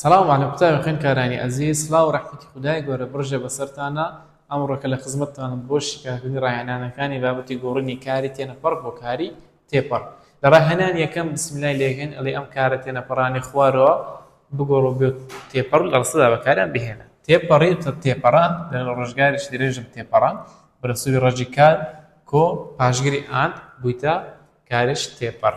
سڵاو علیکم قوتابی خوێندکارانی ئەزیز سڵاو و ڕەحمەتی خودای گەورە بڕژێ بەسەرتانا ئەمڕۆکە لە خزمەتتانم بۆ شیکارکردنی ڕاهێنانەکانی بابەتی گۆڕینی کاری تێنەپەڕ بۆ کاری تێپەڕ لە ڕاهێنانی یەکەم بسمیلای لێکەین ئەڵێ ئەم کارە تێنەپەڕانی خوارەوە بگۆڕ و بۆ تێپەڕ لە ڕستەدا بەکاریان بهێنە تێپەڕی تێپەڕان لە ڕۆژگارێکی درێژم تێپەڕان بەرەسوری ڕەگی کار کۆ پاشگری ئاند بوویتە کارش تێپەڕ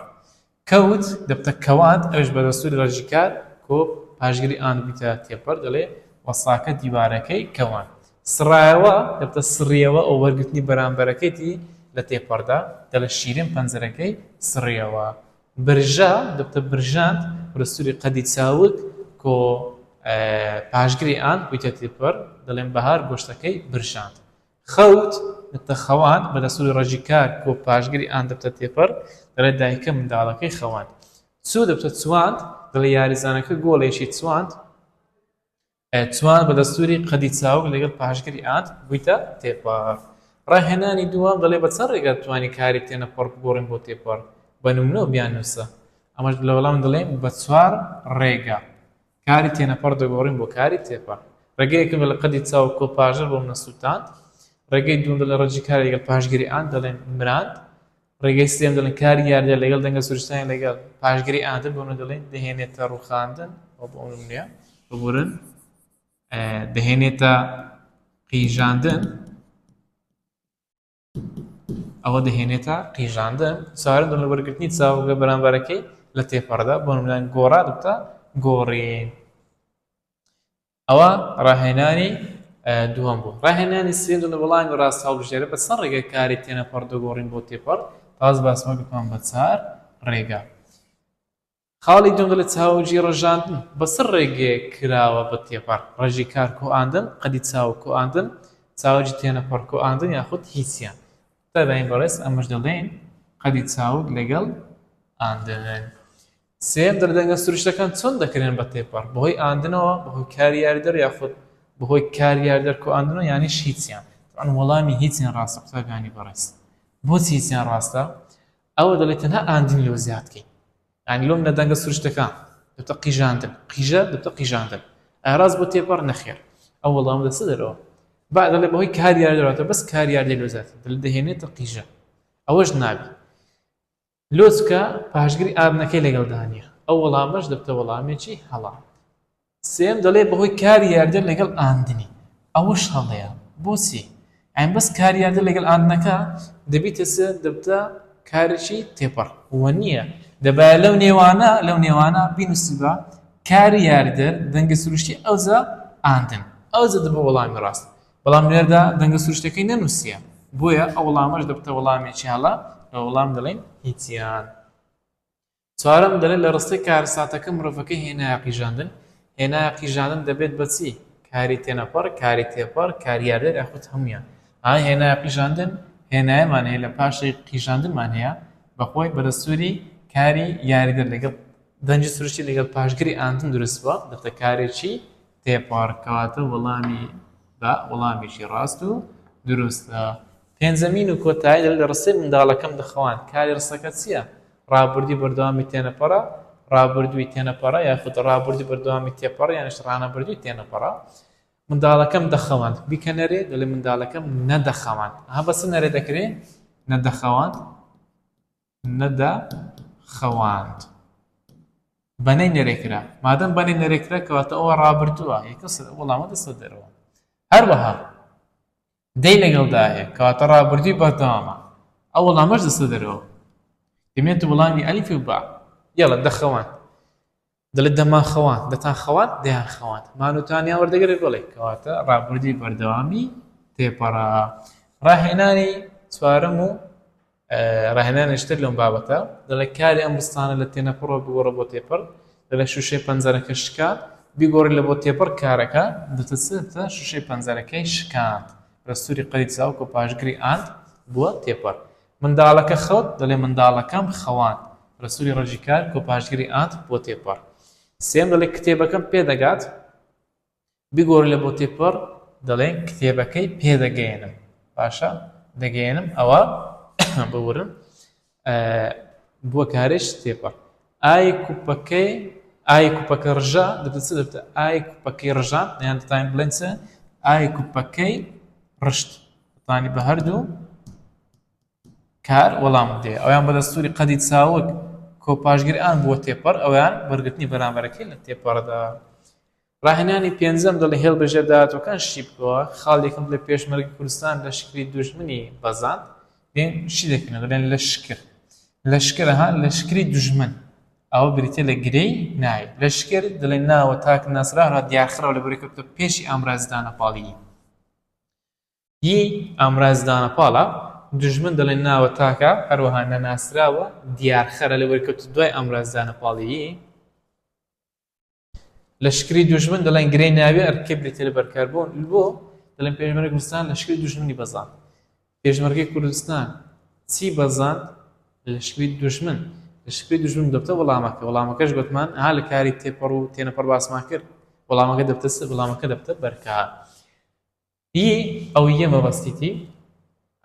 کەوت، دەبتە کەواند، ئەویش بە دەستووری ڕەگی کار، کۆ، پاشگری ئاند بوویتە تێپەر، دەڵێ، وەساکە دیوارەکەی کەواند. سڕایەوە، دەبتە سڕیەوە، ئەو وەرگرتنی بەرامبەرەکەیتی لە تێپەڕدا، دەڵێ، شیرین پەنجەرەکەی سڕیەوە. برژا، دەبتە برژاند، بە دەستووری قەدی چاوگ، کۆ، پاشگری ئاند بوویتە تێپەر، دەڵێن، بەهار گۆشتەکەی برژاند. خەوت، دەبتە خەواند، بە دەستووری ڕەگی کار کۆ پاشگری ئاند دەبتە تێپەڕ، دەڵێت دایکە منداڵەکەی خەواند. چوو دەبتە چواند، دەڵێ یاریزانەکە گۆڵێکی چواند. چواند بە دەستووری قەدی چاوگ لەگەڵ پاشگری ئاند بوویتە تێپەڕ. ڕاهێنانی دووەم دەڵێ بە چەند ڕێگا دەتوانی کاری تێنەپەڕ بگۆڕین بۆ تێپەڕ؟ بە نموونەوە بیاننووسە. ئەمەش لە وەڵام دەڵێین بە چوار ڕێگا. کاری تێنەپەڕ دەگۆڕین بۆ کاری تێپەڕ. ڕێگەی یەکەم دەڵێ قەدی چاو کۆ پاژەر بۆ منە سووتاند. ڕێگەی دووەم دەڵێ ڕەگی کاری لەگەڵ پاشگری ئاند دەڵێن مراند. ڕێگەی سێیەم دەڵێن کاری یاریدەر لەگەڵ دەنگە سروشتانی لەگەڵ پاشگری ئاندن بۆ منە دەڵێن دەهێنێتە ڕووخاندن ئەو بۆ نمونەیە ببورن دەهێنێتە قیژاندن. ئەوە دەهێنێتە قیژاندن چوارەم دەڵێ وەرگرتنی چاوگە بەرامبەرەکەی لە تێپەڕدا بۆ نمونە گۆڕا دەبتە گۆڕین ئەوە ڕاهێنانی دووەم بوو ڕاهێنانی سێ دڵ وەڵامی ڕاست هەڵبژێرە بە چەند ڕێگە کاری تێنەپەڕ دەگۆڕین بۆ تێپەڕ تاز باسمە گوتمان بە چار ڕێگا خاڵی دووەم دەڵێت چاوگی ڕژاندن بە چ ڕێگەیەک کراوە بە تێپەڕ؟ ڕەگی کار کۆئاندن، قەدی چاوگ کۆئاندن، چاوگی تێنەپەڕ کۆئاندن یاخود هیچیان؟ قوتابیانی بەڕێز ئەمەش دەڵێین قەدی چاوگ لەگەڵ ئاندن. سێیەم دەڵێت دەنگە سروشتەکان چۆن دەکرێن بە تێپەڕ؟ بەهۆی ئاندنەوە، بەهۆی کاری یاریدەر یاخود بەهۆی کاری یاریدەر کۆئاندنەوە یانیش هیچیان؟ تەبعەن وەڵامی هیچیان ڕاستە قوتابیانی بەڕێز. بۆچی هیچیان ڕاستە؟ ئەوە دەڵێت تەنها ئاندنی لۆ زیاد کەین یانی لۆم لە دەنگە سروشتەکان دەبتە قیژاندن قیژە دەبتە قیژاندن ئایا ڕاست بۆ تێپەڕ نەخێر ئەو وەڵام دەستە دەرەوە با دەڵێ بەهۆی کار یاری دەراتە بەس کار یاری لۆ زیاد دەڵێ دەهێنێتە قیژە ئەوەش نابی لۆچکە پاشگری ئاردنەکەی لەگەڵدا نییە ئەو وەڵامەش دەبتە وەڵامێکی هەڵە سێیەم دەڵێ بەهۆی کاری یاریدەر لەگەڵ ئاندنی ئەوەش هەڵەیە بۆچی یانی بەس کاری یاریدەر لەگەڵ ئاندنەکە دەبیتە چ دەبتە کارێکی تێپەڕ وە نییە دەبایە لەو نێوانە لەو نێوانە بینووسیبا کاری یاریدەر دەنگە سروشتی ئەوجا ئاندن ئەوجا دەبە وەڵامی ڕاست بەڵام لێردا دەنگە سروشتەکەی نەنووسیە بۆیە ئەو وەڵامەش دەبتە وەڵامێکی هەڵە لە وەڵام دەڵێن هیچیان چوارەم، دەڵێت لە ڕستەی کارەساتەکە مرۆڤەکەی هێنایە قیژاندن، هێنایە قیژاندن دەبێت بە چی؟ کاری تێنەپەڕ، کاری تێپەڕ، کاریاردەر یاخود هەموویان. ئا هێنایە قیژاندن، هێنایەمان هەیە لە پاشی قیژاندنمان هەیە، بەخۆی بە دەستووری کاری یاریدەر لەگەڵ دەنگی سروشتی لەگەڵ پاشگری ئاندن دروست بووە، دەبێتە کارێکی تێپەڕ، کەواتە وەڵامی بە وەڵامێکی ڕاست و دروستە. پێنجەمین و کۆتایی دەڵێت لە ڕستەی منداڵەکەم دەخەواند، کاری ڕستەکە چییە؟ ڕابردووی بەردەوامی تێنەپەڕە، ڕابردووی تێنەپەڕە یاخود ڕابردووی بەردەوامی تێپەڕ یانیش ڕانەبردووی تێنەپەڕە. منداڵەکەم دەخەواند، بیکە نەرێ، دەڵێ منداڵەکەم نەدەخەواند. ئەها بە چ نەرێ دەکرێ؟ نەدەخەواند، نەدەخەواند. بەنەی نەرێ کرا. مادەم بەنەی نەرێ کرا کەواتە ئەوە ڕابردووە، یەکەم سەر وەڵامە دەستە دەرەوە. هەروەها دەی لەگەڵدا هەیە کەواتە ڕابردووی بەردەوامە ئەو وەڵامەش دەستە دەرەوە دەمێت وەڵامی ئەلیف و با یاڵە دەخەوان دەڵێت دەمان خەوان دەتان خەوان دەیان خەوان مانوتانیان وەردەگرێت بڵێ کەواتە ڕابردووی بەردەوامی تێپەڕا ڕاهێنانی چوارەم و ڕاهێنانێکی تر لەم بابەتە دەڵێ کاری ئەم ڕستانە لە تێنەپەڕەوە بگۆڕە بۆ تێپەڕ دەڵێ شوشەی پەنجەرەکە شکا بیگۆڕی لە بۆ تێپەڕ کارەکە دەتە شوشەی پەنجەرەکەی شکاند ڕستوری قەری چاوک و پاشگری ئاند بووە تێپەڕ منداڵەکە خەوت دەڵێ منداڵەکەم خەواند ڕستوری ڕەگی کار کۆ پاشگری ئاند بۆ تێپەڕ سێم دەڵێ کتێبەکەم پێدەگات بیگۆڕی لە بۆ تێپەڕ دەڵێن کتێبەکەی پێدەگەیەنم باشە دەگەیەنم ئەوە ببورن بووە کارێش تێپەڕ ئای کوپەکەی. ئاوی کوپەکە ڕژا دەبتە چ؟ دەبتە ئاوی کوپەکەی ڕژان یان دەتوانین بڵێن چ؟ ئاوی کوپەکەی ڕشت. دەتوانی بە هەردوو کار وەڵام بدەیە. ئەویان بە دەستوری قەدی چاوگ کۆ پاشگر ئان بووە تێپەڕ، ئەویان وەرگرتنی بەرامبەرەکەی لە تێپەڕدا. ڕاهێنانی پێنجەم دەڵێ هێڵ بەژێر داهاتووەکان شی بکەوە، خاڵی یەکەم دەڵێ پێشمەرگەی کوردستان لەشکری دوژمنی بەزاند، دێن شی دەکەنەوە دەڵێن لەشکر، لەشکر ها لەشکری دوژمن ئەوە بریتیە لە گرێی ناوی لەشکر دەڵێن ناوە تاک ناسراوە هەروەها دیارخراوە لە بەرەی کەوتە پێشی ئامرازی دانەپاڵی ی ئامرازی دانەپاڵە، دوژمن دەڵێن ناوە تاکە هەروەها نەناسراوە دیارخەرە لە بەرەی کەوتە دوای ئامرازی دانەپاڵی ی. لەشکری دوژمن دەڵێن گرێی ناوی ئەرکەی بریتیە لە بەرکاربوون بۆ دەڵێن پێشمەرگەی کوردستان لەشکری دوژمنی بەزاند پێشمەرگەی کوردستان چی بەزاند لەشکری دوژمن لەشکری دوژمن دەبتە وەڵامەکە وەڵامەکەش گوتمان ها لە کاری تێپەڕ و تێنەپەڕ باسمان کرد وەڵامەکە دەبتە وەڵامەکە دەبتە بەرکار ی ئەو یە مەبەستیتی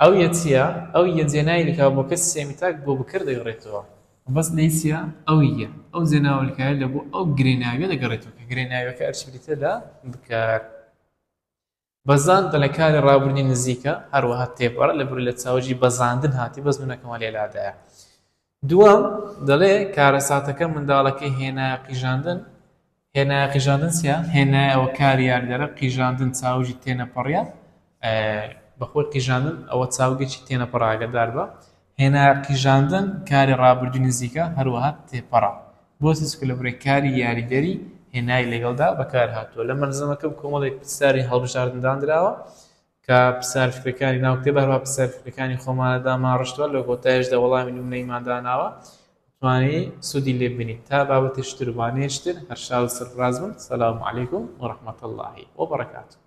ئەو یە چیە؟ ئەو یە جێناوی لکاو بۆ کەسی سێیەمی تاک بۆ بکەر دەگەڕێتەوە. مەبەست لێی چیە؟ ئەو یە ئەو جێناوە لکاوە لە بۆ ئەو گرێ ناویە دەگەڕێتەوە کە گرێ ناویەکە ئەرچی بریتیە لە بکەر. بەزاند دەڵێ کاری ڕابردووی نزیکە هەروەها تێپەڕە لە بری لە چاوگی بەزاندن هاتی بەس نونەکەمان لێ لادایە. دووەم، دەڵێ کارەساتەکە منداڵەکەی هێنایە قیژاندن، هێنایە قیژاندن چیە؟ هێنایەوە کاری یاریدەرە، قیژاندن چاوگی تێنەپەڕیە، بەخۆی قیژاندن ئەوە چاوگێکی تێنەپەڕە ئاگادار بە، هێنایە قیژاندن کاری ڕابردووی نزیکە هەروەها تێپەڕە، بۆچی؟ چونکە لە بڕێ کاری یاریدەری هێنای لەگەڵدا بەکارهاتووە. لە مەلزەمەکەم کۆمەڵێک پرسیاری هەڵبژاردن دانراوە، کە پرسیار فکرەکانی ناو کتێب هەروەها پرسیار فکرەکانی خۆمانە دامانڕشتووە لە کۆتایشدا وەڵامی نمونەیمان داناوە توانی سوودی لێ ببینیت تا بابەتێکی تر و وانەیەکی تر هەر شاد و سەرفراز بن سلام علیکم و رحمة اللە و برکاته.